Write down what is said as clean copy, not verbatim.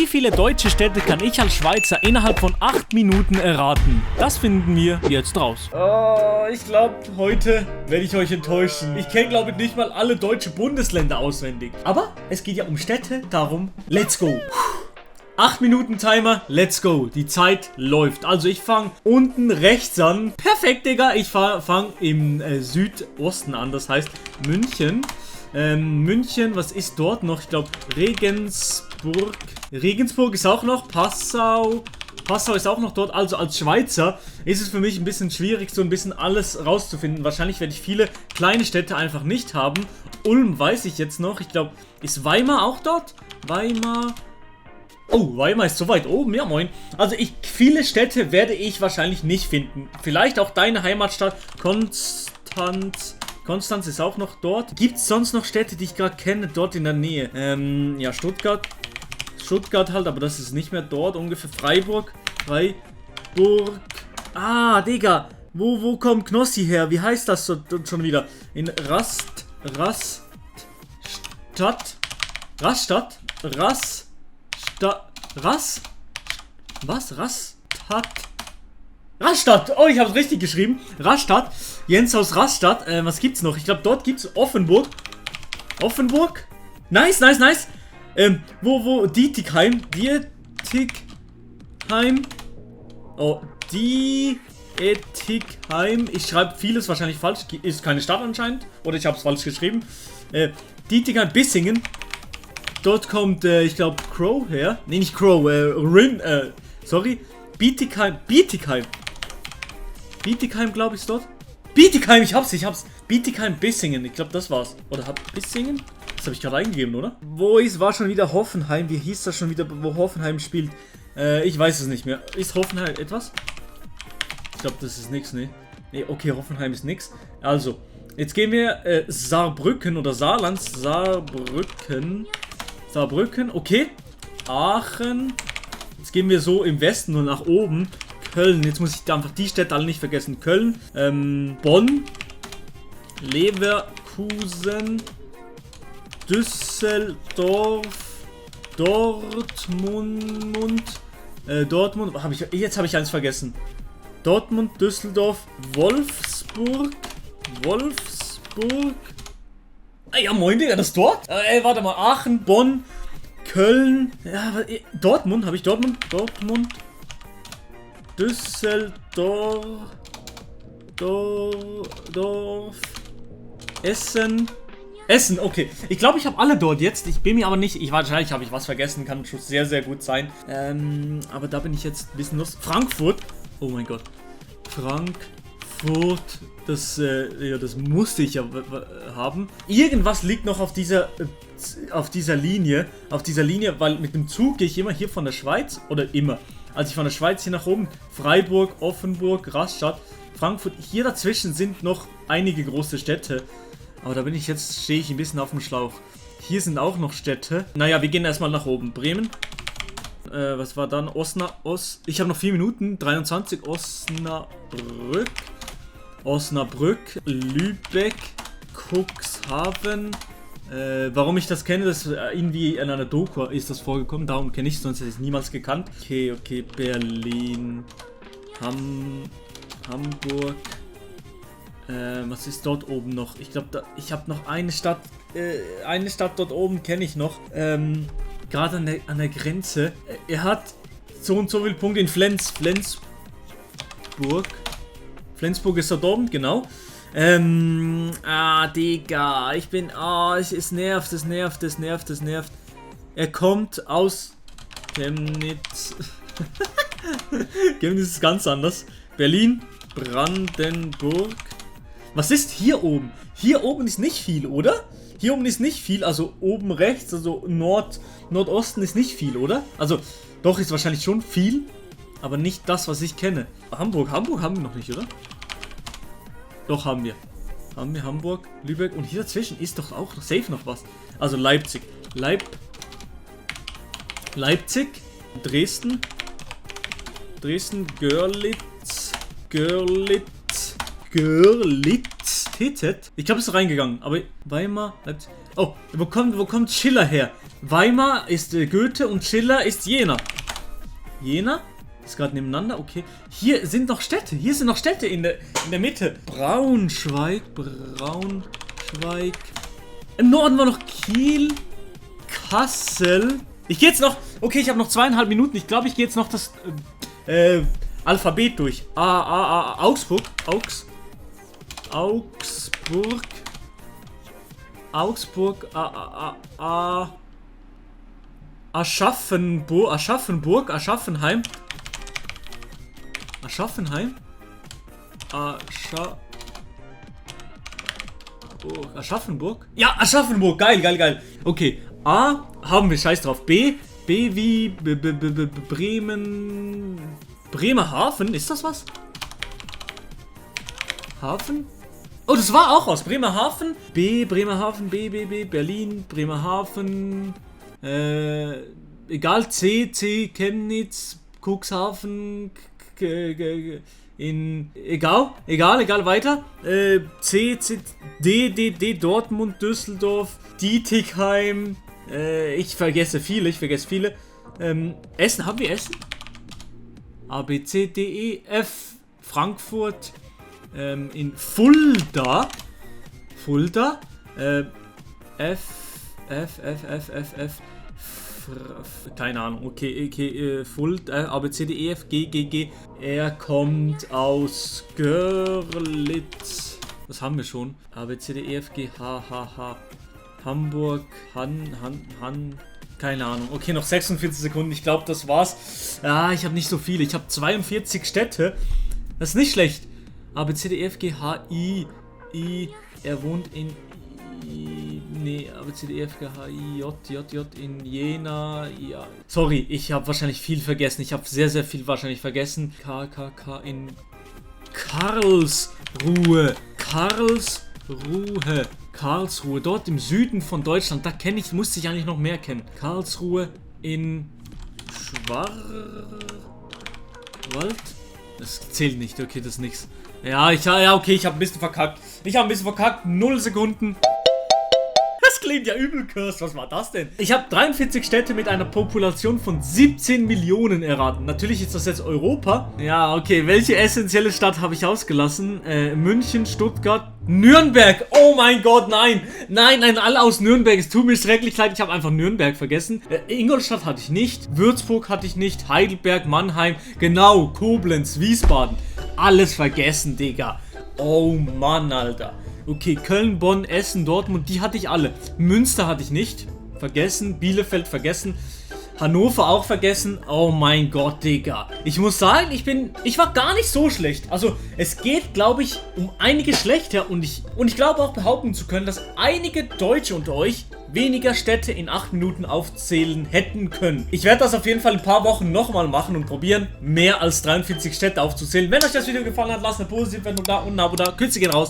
Wie viele deutsche Städte kann ich als Schweizer innerhalb von 8 Minuten erraten? Das finden wir jetzt raus. Oh, ich glaube, heute werde ich euch enttäuschen. Ich kenne, glaube ich, nicht mal alle deutsche Bundesländer auswendig. Aber es geht ja um Städte, darum, let's go. 8 Minuten Timer, let's go. Die Zeit läuft. Also ich fange unten rechts an. Perfekt, Digga. Ich fange im Südosten an. Das heißt München. München, was ist dort noch? Ich glaube Regensburg. Regensburg ist auch noch. Passau. Passau ist auch noch dort. Also als Schweizer ist es für mich ein bisschen schwierig, so ein bisschen alles rauszufinden. Wahrscheinlich werde ich viele kleine Städte einfach nicht haben. Ulm weiß ich jetzt noch. Ich glaube, ist Weimar auch dort? Weimar. Oh, Weimar ist so weit oben, ja moin. Also viele Städte werde ich wahrscheinlich nicht finden. Vielleicht auch deine Heimatstadt, Konstanz ist auch noch dort. Gibt es sonst noch Städte, die ich gerade kenne, dort in der Nähe? Ja, Stuttgart. Stuttgart halt, aber das ist nicht mehr dort, ungefähr Freiburg. Ah, Digga, wo kommt Knossi her? Wie heißt das schon wieder? In Rastatt? Rastatt! Oh, ich habe es richtig geschrieben. Rastatt. Jens aus Rastatt. Was gibt's noch? Ich glaube, dort gibt's Offenburg. Offenburg? Nice. Wo? Dietigheim. Oh, Dietigheim. Ich schreibe vieles wahrscheinlich falsch. Ist keine Stadt anscheinend. Oder ich habe es falsch geschrieben. Dietigheim, Bissingen. Dort kommt, ich glaube, Crow her. Nee, nicht Crow, sorry. Bietigheim, glaube ich, ist dort. Bietigheim, ich hab's. Bietigheim, Bissingen, ich glaube, das war's. Oder Bissingen? Das habe ich gerade eingegeben, oder? War schon wieder Hoffenheim? Wie hieß das schon wieder, wo Hoffenheim spielt? Ich weiß es nicht mehr. Ist Hoffenheim etwas? Ich glaube, das ist nix, ne? Ne, okay, Hoffenheim ist nix. Also, jetzt gehen wir, Saarbrücken oder Saarland. Saarbrücken, okay. Aachen. Jetzt gehen wir so im Westen und nach oben. Köln, jetzt muss ich da einfach die Städte alle nicht vergessen. Köln, Bonn, Leverkusen, Düsseldorf, Dortmund, jetzt habe ich eins vergessen. Dortmund, Düsseldorf, Wolfsburg. Ah, ja, moin, Digga, das ist dort? Warte mal, Aachen, Bonn, Köln, ja, Dortmund, habe ich Dortmund, Düsseldorf, Essen, okay. Ich glaube, ich habe alle dort jetzt. Ich bin mir aber nicht, wahrscheinlich habe ich was vergessen, kann schon sehr, sehr gut sein. Aber da bin ich jetzt ein bisschen los. Frankfurt, oh mein Gott. Frankfurt, das musste ich ja haben. Irgendwas liegt noch auf dieser Linie, weil mit dem Zug gehe ich immer hier von der Schweiz, oder immer, als ich von der Schweiz hier nach oben, Freiburg, Offenburg, Rastatt, Frankfurt, hier dazwischen sind noch einige große Städte, aber da stehe ich ein bisschen auf dem Schlauch. Hier sind auch noch Städte. Naja, wir gehen erstmal nach oben. Bremen. Was war dann? Ich habe noch 4 Minuten. 23. Osnabrück. Lübeck. Cuxhaven. Warum ich das kenne, das ist irgendwie in einer Doku ist das vorgekommen. Darum kenne ich es, sonst hätte ich es niemals gekannt. Okay. Berlin. Hamburg. Was ist dort oben noch? Ich glaube, ich habe noch eine Stadt. Eine Stadt dort oben kenne ich noch. Gerade an der Grenze. Er hat so und so viele Punkte in Flensburg. Flensburg ist dort oben, genau. Digga. Es nervt. Er kommt aus Chemnitz. Chemnitz ist ganz anders. Berlin, Brandenburg. Was ist hier oben? Hier oben ist nicht viel, oder? Hier oben ist nicht viel, also oben rechts, also Nordosten ist nicht viel, oder? Also, doch ist wahrscheinlich schon viel, aber nicht das, was ich kenne. Hamburg haben wir noch nicht, oder? Doch, haben wir. Haben wir Hamburg, Lübeck und hier dazwischen ist doch auch safe noch was. Also Leipzig. Leipzig, Dresden, Görlitz, TZ. Ich glaube, es ist reingegangen, aber Weimar, Leipzig. Oh, wo kommt Schiller her? Weimar ist Goethe und Schiller ist Jena. Jena? Ist gerade nebeneinander, okay. Hier sind noch Städte. Hier sind noch Städte in der Mitte. Braunschweig. Im Norden war noch Kiel. Kassel. Ich gehe jetzt noch. Okay, ich habe noch 2,5 Minuten. Ich glaube, ich gehe jetzt noch das Alphabet durch. Augsburg. Aschaffenburg. Aschaffenburg? Ja, Aschaffenburg. Geil. Okay. A haben wir, scheiß drauf. B wie Bremerhaven. Ist das was? Hafen? Oh, das war auch was. Bremerhaven. Bremerhaven. B, Berlin. Bremerhaven. Egal. C, Chemnitz. Cuxhaven. Egal, weiter. C, D, Dortmund, Düsseldorf, Dietigheim. Ich vergesse viele. Essen, haben wir Essen? A, B, C, D, E, F, Frankfurt, in Fulda, F, keine Ahnung, okay, Fulda, A, B, C, D, E, F, G, er kommt aus Görlitz, das haben wir schon, A, B, C, D, E, F, G, H, Hamburg, Han, keine Ahnung. Okay, noch 46 Sekunden. Ich glaube, das war's. Ja, ich habe nicht so viele. Ich habe 42 Städte. Das ist nicht schlecht. A, B, C, D, E, F, G, H, I. Er wohnt in... A, B, C, D, E, F, G, H, I, J in Jena. Ja. Sorry, ich habe wahrscheinlich viel vergessen. Ich habe sehr, sehr viel wahrscheinlich vergessen. K in Karlsruhe. Karlsruhe, dort im Süden von Deutschland, da musste ich eigentlich noch mehr kennen. Karlsruhe in Schwarzwald? Das zählt nicht, okay, das ist nichts. Ja, okay, ich habe ein bisschen verkackt. 0 Sekunden. Das klingt ja übel cursed. Was war das denn? Ich habe 43 Städte mit einer Population von 17 Millionen erraten. Natürlich ist das jetzt Europa. Ja, okay. Welche essentielle Stadt habe ich ausgelassen? München, Stuttgart, Nürnberg. Oh mein Gott, nein. Nein, alle aus Nürnberg. Es tut mir schrecklich leid. Ich habe einfach Nürnberg vergessen. Ingolstadt hatte ich nicht. Würzburg hatte ich nicht. Heidelberg, Mannheim. Genau. Koblenz, Wiesbaden. Alles vergessen, Digga. Oh Mann, Alter. Okay, Köln, Bonn, Essen, Dortmund, die hatte ich alle. Münster hatte ich nicht. Vergessen. Bielefeld vergessen. Hannover auch vergessen. Oh mein Gott, Digga. Ich muss sagen, ich war gar nicht so schlecht. Also, es geht, glaube ich, um einige schlechter. Und ich glaube auch behaupten zu können, dass einige Deutsche unter euch weniger Städte in 8 Minuten aufzählen hätten können. Ich werde das auf jeden Fall in ein paar Wochen nochmal machen und probieren, mehr als 43 Städte aufzuzählen. Wenn euch das Video gefallen hat, lasst eine positive Bewertung da und ein Abo da. Grüße gehen raus.